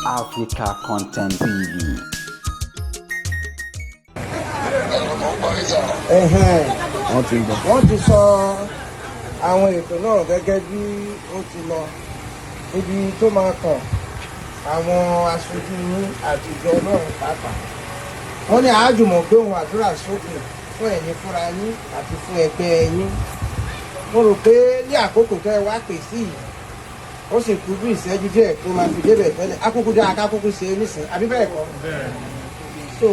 Africa Content TV. Ẹ̀hẹ́n. Wọ́n ti gbọ́. Wọ́n ti sọ àwọn ètò náà gẹ́gẹ́ bí ó ti lọ níbi tó máa kàn àwọn aṣojú yín àti ìjọ Ọlọ́run pàápàá. Wọ́n ní àájùmọ̀ gbé ohun àdúrà sókè fún ẹ̀yin fúnra yín àti fún ẹgbẹ́ yín. Mo rò pé ní àkókò tó ẹ wá pè sí yìí, ó sì kú bí ìṣẹ́jú díẹ̀ tó máa fi débẹ̀ tẹ́lẹ̀. Akókó dáa kákókó ṣe é nísìnyí, àbí bẹ́ẹ̀ kọ́? So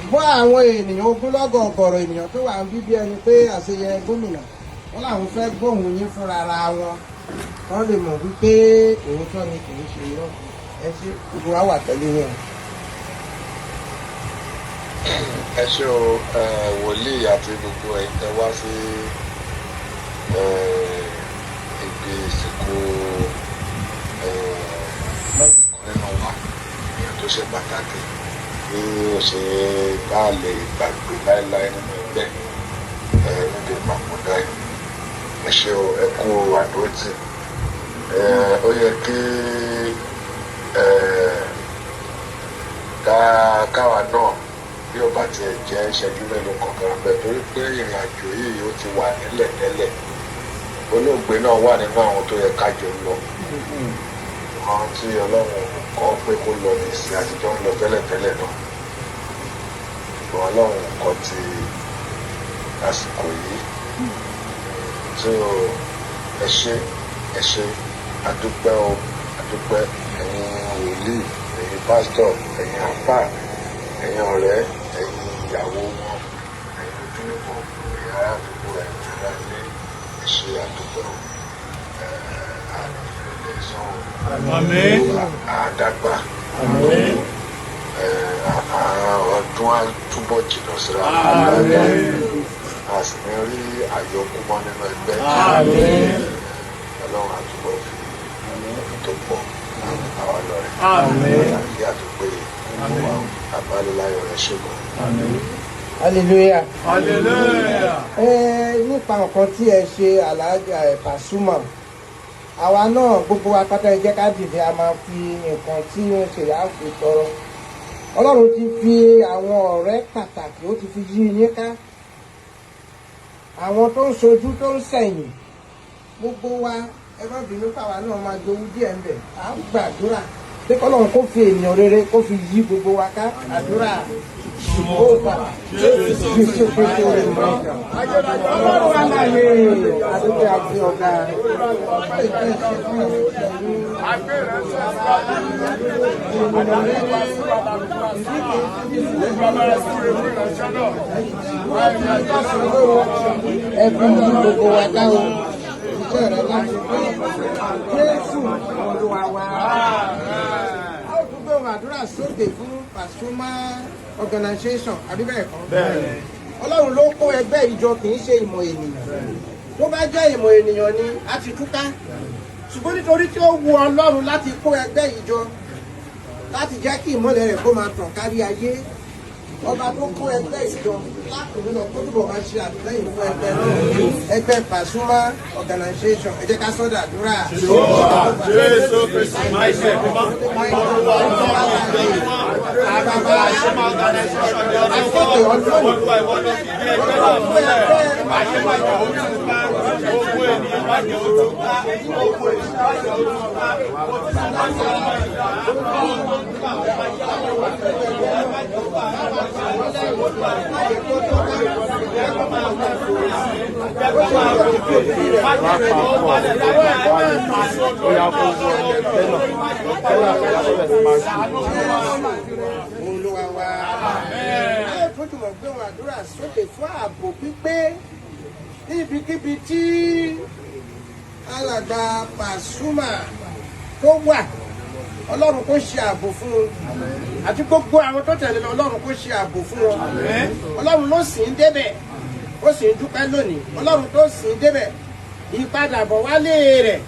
gbọ́, àwọn ènìyàn, ogúnlọ́gọ̀ ọ̀gọ̀rọ̀ ènìyàn tó wà ń bí bí ẹni pé àṣeyẹ gómìnà wọn làwọn fẹ́ gbóhùn yín fúnra ara wọn, wọ́n lè mọ̀ wípé òótọ́ ni, kì í ṣe irọ́. Ẹ ṣe, gbogbo wa wà pẹ̀lú yẹn. Ẹ ṣé o, wòlíì àti gbogbo ẹ̀yin tẹ́ wá sí ibi ìsìnkú ìkan nínú wa, èèyàn tó ṣe pàtàkì tí ó ṣe bá lè gbàgbé láéláé nínú ẹgbẹ́ níbi ìpapòdà ẹ̀. Ẹ ṣé o, ẹ kú àdótì. Ó yẹ kí káwa náà, bí ó bá tiẹ̀ jẹ́ ìṣẹ́jú mélòó kankan bẹ́ẹ̀, torí pé ìrìn àjò yìí, ó ti wà nílẹ̀ tẹ́lẹ̀. Olóògbé náà wà nínú àwọn tó yẹ kájọ lọ. Àwọn tí Ọlọ́run kọ́ pé kó lọ ní ìsìn àtijọ́ ń lọ tẹ́lẹ̀tẹ́lẹ̀ náà, ṣùgbọ́n Ọlọ́run kọ́ ti àsìkò yìí. So ẹ ṣé, ẹ ṣé, àdúpẹ́ o, àdúpẹ́. Ẹ̀yin wòlíì, ẹ̀yin pásítọ̀, ẹ̀yin àfáà, ẹ̀yin ọ̀rẹ́, ẹ̀yin ìyàwó wọn, ẹ̀yin ojúlùmọ̀, ẹ̀yin ará àdúgbò, ẹ̀yin ará ilé, ẹ ṣé, àdúpẹ́ o. Àní lè sọ o. Àmín. Àdàgbà ọdún á túbọ̀ jìnnà síra, a sì ní rí àyọkú mọ́ nínú ẹgbẹ́. Ọlọ́run á túbọ̀ fi ọdún tó pọ̀ àwa lọ́rẹ̀ àlàáfíà tó péye abáléláyọ̀ rẹ̀ ṣègùn. Hallelujah. Hallelujah. Ẹ nípa nǹkan tí ẹ ṣe, Alhaji ẹ Pasuma, àwa náà, gbogbo wa pátá, ẹ jẹ́ ká dìde. A máa fi nǹkan tí wọ́n ṣe, á fi tọrọ. Ọlọ́run ti fi àwọn ọ̀rẹ́ pàtàkì, ó ti fi yí yín ká, àwọn tó ń sojú tó ń sẹ̀yìn gbogbo wa. Ẹ má bínú, pàwa náà máa jowú díẹ̀ ń bẹ̀. À ń gbàdúrà pé kọ́lọ́run kó fi ènìyàn rere kó fi yí gbogbo wa ká. Àdúrà. Jehova, Jésù Kristo rẹ̀ mọ́. Ọlọ́run aláyé, àdúgbò àti ọ̀gá. Ìfẹ́ ṣe fún àwọn Ẹ fi yí gbogbo wa ká o. Iṣẹ́ rẹ̀ láti pé Jésù Olúwa wa. A ó tún gbé ohun àdúrà sókè fún Pasuma Organization, àbí bẹ́ẹ̀ kọ́? Ọlọ́run ló kó ẹgbẹ́ ìjọ, kì í ṣe ìmọ̀ ènìyàn. Tó bá jẹ́ ìmọ̀ ènìyàn ni, a ti túká. Ṣùgbọ́n nítorí tí ó wu Ọlọ́run láti kó ẹgbẹ́ ìjọ, láti jẹ́ kí ìmọ́lẹ̀ rẹ̀ kó máa tàn kárí ayé, ọba tó kó ẹgbẹ́ ìjọ lákòókò náà, kó túbọ̀ máa ṣe àtìlẹ́yìn fún ẹgbẹ́ náà, ẹgbẹ́ Pasuma Organization. Ẹ jẹ́ ká sọ́dọ̀ àdúrà. Jésù Kristi, Michael mímọ́, Pasuma Organization ní ọdún Olúwa, ìwọ ló fi bí ẹgbẹ́ náà múlẹ̀. Ayé má jẹ́ ó túká, gbogbo ènìyàn má jẹ́ ó túká, gbogbo ènìyàn má jẹ́ ó túká. Mo ti sọ wá sí ọmọ ìgbà, ọmọ tó ń gbà wọ́n máa yá wọ́n wá sí ẹgbẹ́ má jẹ́ ó bá àwọn ọmọ má jẹ́ kó jẹ́ kó máa ròkè, má jẹ́ kó wálẹ̀ láíláí. Ó yá, kó tẹ́lọ̀ tẹ́lọ̀ tẹ́lọ̀ sí máa ṣe. Olúwa wa. A ó tún jùmọ̀ gbé wọn àdúrà sókè fún ààbò pípé ní ibikíbi tí alàgbà Pasuma tó wà. Ọlọ́run kó ṣe ààbò fún un àti gbogbo àwọn tó tẹ̀lé lọ. Ọlọ́run kó ṣe ààbò fún wọn. Ọlọ́run ló sì ń débẹ̀, ó sì ń dúpẹ́ lónìí. Ọlọ́run tó sì ń débẹ̀, ìpadàbọ̀ wálé rẹ̀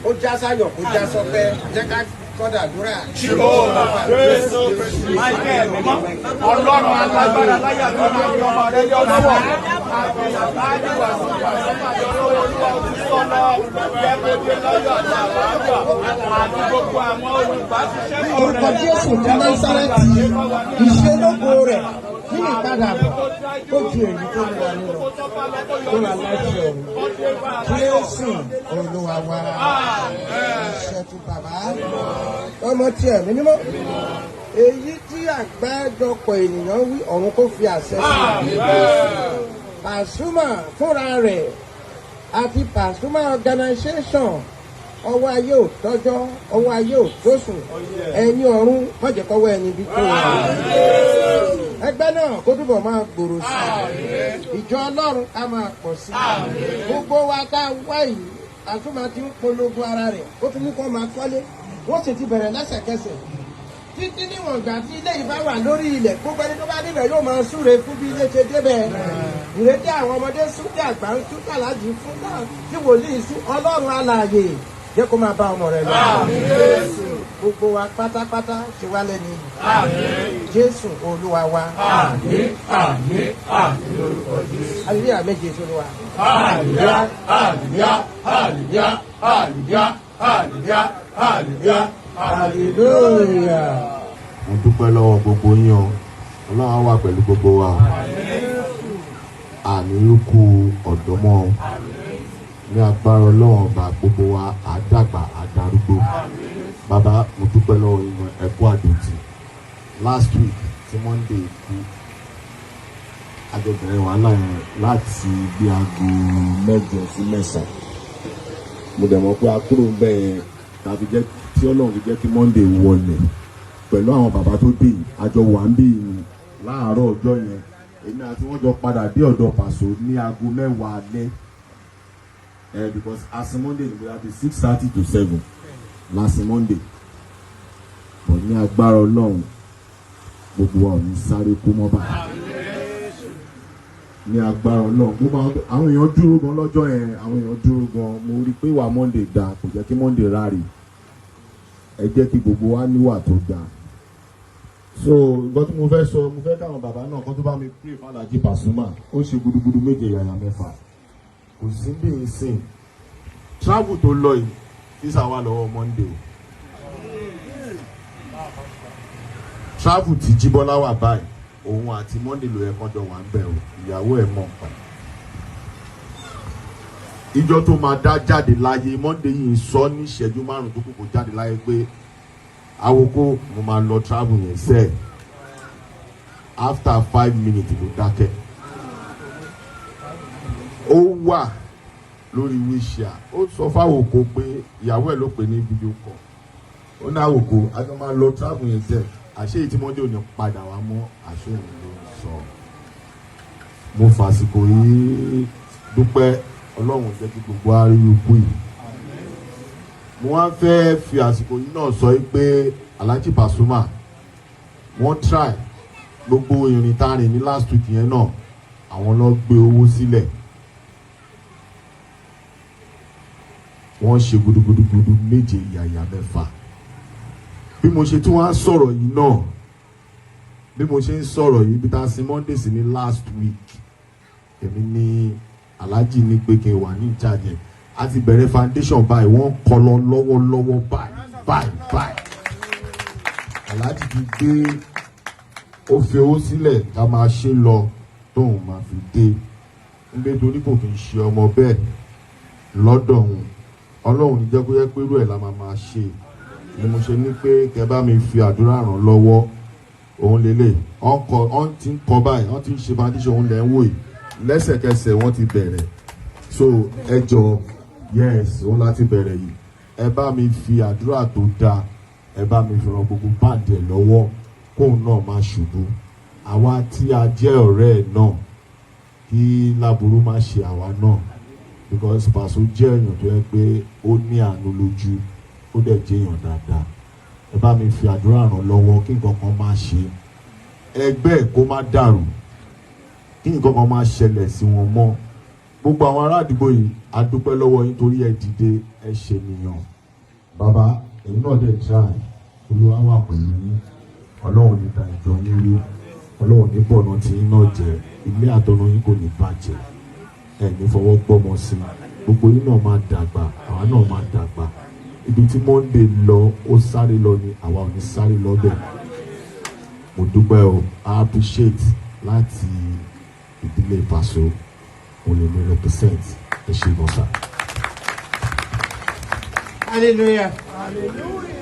ó já sáyọ̀, kó já sọpẹ́. Jẹ́ ká kọ́dà àdúrà. Jésù Kristi, Michael mímọ́, Ọlọ́run alágbára láyà tó máa fi ọmọ rẹ yọ lọ́wọ́. Àti Wàsíù Pàṣípà lọ́wọ́ Olúwa ó ti sọ lọ. Jẹ́ kó dé láyọ̀ àti àlàáfíà. Àti gbogbo àwọn olùbáṣiṣẹ́pọ̀ Orúkọ rẹ̀. Jésù ti Násárẹ́tì, ìṣelógo rẹ̀ nínú ìpadàbọ̀ tó ju èyí tó ń wọlé lọ tó wà láti ọ̀run. Jésù Olúwa wa. Ìṣẹ́tù Bàbá, Ọmọ tí Ẹ̀mí Mímọ́. Èyí tí àgbájọpọ̀ ènìyàn wí, ọ̀run kó fi àṣẹ sí i. Pàṣúmà fúnra rẹ̀ àti Pàṣúmà Organization, ọwọ́ ayé ò tọ́jọ́, ọwọ́ ayé ò tóṣùn, ẹni ọ̀run má jẹ́ kọ́wọ́ ẹni bí tó wà. Ẹgbẹ́ náà kó túbọ̀ máa gbòòrò sí i, ìjọ Ọlọ́run á máa pọ̀ sí i. Gbogbo wa tá a wá yìí, Pàṣúmà ti ń polongo ara rẹ̀, ó tún ní kó máa kọ́lé, wọ́n sì ti bẹ̀rẹ̀ lẹ́sẹ̀kẹsẹ̀. Títí níwọ̀n ìgbà tí ilé yìí bá wà lórí ilẹ̀, gbogbo ẹni tó bá débẹ̀ yóò máa súre fún bí ilé ṣe débẹ̀. Ìrètí àwọn ọmọdé súnkẹ́, àgbà ń tún tàlájì fún náà tí wòlíì sú. Ọlọ́run alààyè, jẹ́ kó máa bá ọmọ rẹ lọ. Gbogbo wa pátápátá ṣe wá lẹ́nu yìí. Jésù Olúwa wa. Àmín, àmín, àmín lórúkọ Jésù. Hallelujah méje sólúwa. Hallelujah, hallelujah, hallelujah, hallelujah, hallelujah, hallelujah, Hallelujah. Mo dúpẹ́ lọ́wọ́ gbogbo yín o. Ọlọ́run á wà pẹ̀lú gbogbo wa o. Àní ikú ọ̀dọ́mọ́ o. Ní agbára Ọlọ́run Ọba, gbogbo wa á dàgbà, á darúgbó. Bàbá, mo dúpẹ́ lọ́wọ́ yín gan. Ẹ kú àdòtì. Last week tí Monday kú, a jọ bẹ̀rẹ̀ wàhálà yẹn láti bí aago 8 sí 9. Mo dẹ̀ mọ̀ pé a kúrò ń bẹ̀ yẹn tàbí jẹ́ tí Ọlọ́run fi jẹ́ kí Monday wọlé pẹ̀lú àwọn bàbá tó dé yìí. Àjọ wà ń bí yìí láàárọ̀ ọjọ́ yẹn. Èmi àti wọ́n jọ padà dé ọ̀dọ̀ Pàṣọ ní aago 10 alẹ́ ẹ, because asin Monday ní bóyá bí 6:30 to 7 last Monday. But ní agbára Ọlọ́run, gbogbo wa ò ní sáré kú mọ́ bá. Ní agbára Ọlọ́run, gbogbo àwọn èèyàn dúró gan lọ́jọ́ yẹn. Àwọn èèyàn dúró gan. Mo rí i pé ìwà Monday dáa, kò jẹ́ kí Monday ráre. Ẹ jẹ́ kí gbogbo wa níwà tó dáa. So nǹkan tí mo fẹ́ sọ, mo fẹ́ káwọn bàbá náà kó tó bá mi pray fún Alhaji Pasuma. Ó ṣe gudugudu méje yàyà mẹ́fà. Kò sí bí n sìn travel tó lọ yìí, visa wà lọ́wọ́ Monday o. Travel tí Jíbọ́lá wà báyìí, òun àti Monday ló yẹ kán jọ wà ń bẹ̀ o. Ìyàwó ẹ̀ mọ̀ pa ìjọ tó máa dá jáde láyé. Monday yìí ń sọ ní ìṣẹ́jú 5 tó kù kó jáde láyé pé, "Awoko, mo máa lọ travel yẹn sẹ́ẹ̀." After 5 minutes ló dákẹ́. Ó wà lórí wheelchair. Ó sọ fáwòkó pé ìyàwó ẹ̀ ló pè ní video call. Ó ní, "Àwòkó, a jọ máa lọ travel yẹn sẹ́ẹ̀." Àṣé èyí tí Monday ò ní padà wá mọ́, àṣé òun ló ń sọ. Mo fàsìkò yìí dúpẹ́. Ọlọ́run jẹ́ kí gbogbo wa rí ikú yìí. Mo wá fẹ́ fi àsìkò yìí náà sọ pé Alhaji Pasuma, wọ́n try. Gbogbo ìrìn tá a rìn ní last week yẹn náà, àwọn lọ gbé owó sílẹ̀. Wọ́n ṣe gudugudugudu méje yàyà mẹ́fà. Bí mo ṣe tún wá sọ̀rọ̀ yìí náà, bí mo ṣe ń sọ̀rọ̀ yìí, bí tá a sin Monday sí ní last week, èmi ní Alhaji ní pé kí n wà ní ìjáde. A ti bẹ̀rẹ̀ foundation báyìí, wọ́n ń kọ́ lọ lọ́wọ́lọ́wọ́ báyìí báyìí báyìí. Alhaji ti gbé, ó fi owó sílẹ̀ ká máa ṣe lọ tóun máa fi dé nígbè, torí kò kì í ṣe ọmọ bẹ́ẹ̀ lọ́dọ̀ òun. Ọlọ́run ní jẹ́ kó yẹ pé irú ẹ̀ la máa máa ṣe. Ni mo ṣe ní pé kẹ́ bá mi fi àdúrà ràn lọ́wọ́. Òun lélẹ̀ ọ̀n kọ, ọ̀n ti ń kọ báyìí, ọ̀n ti ń ṣe foundation. Òun lẹ̀ ń wò yìí. Lẹ́sẹ̀kẹsẹ̀ wọ́n ti bẹ̀rẹ̀. So ẹ jọ, yes, òun láti bẹ̀rẹ̀ yìí. Ẹ bá mi fi àdúrà tó dáa, ẹ bá mi fi ràn gbogbo band ẹ̀ lọ́wọ́, kóun náà má ṣubú. Àwa tí a jẹ́ ọ̀rẹ́ ẹ̀ náà, kí láburú má ṣe àwa náà, because Paso jẹ́ èèyàn tó yẹ pé ó ní àánú lójú, ó dẹ̀ jẹ́ èèyàn dáadáa. Ẹ bá mi fi àdúrà ràn lọ́wọ́ kí nǹkan kan má ṣe ẹgbẹ́ ẹ̀, kó má dàrú, kí nǹkan kan má ṣẹlẹ̀ sí wọn mọ́. Gbogbo àwọn ará àdúgbò yìí, a dúpẹ́ lọ́wọ́ yín torí ẹ dìde, ẹ ṣe nìyàn. Bàbá, èyí náà dẹ̀ try. Olúwa wà pẹ̀lú yín. Ọlọ́run ní ta ìjọ yín rú. Ọlọ́run ní bọ̀nà tí yín náà jẹ́. Ilé àtọ̀nà yín kò ní bàjẹ́. Ẹ ní fọwọ́ gbọ́mọ sí i. Gbogbo yín náà máa dàgbà, àwa náà máa dàgbà. Ibi tí Monday lọ, ó sáré lọ ni, àwa ò ní sáré lọ bẹ̀. Mo dúpẹ́ o. I appreciate láti ìdílé Paso, mo lè ní represent. Ẹ ṣe gan sir. Hallelujah, hallelujah.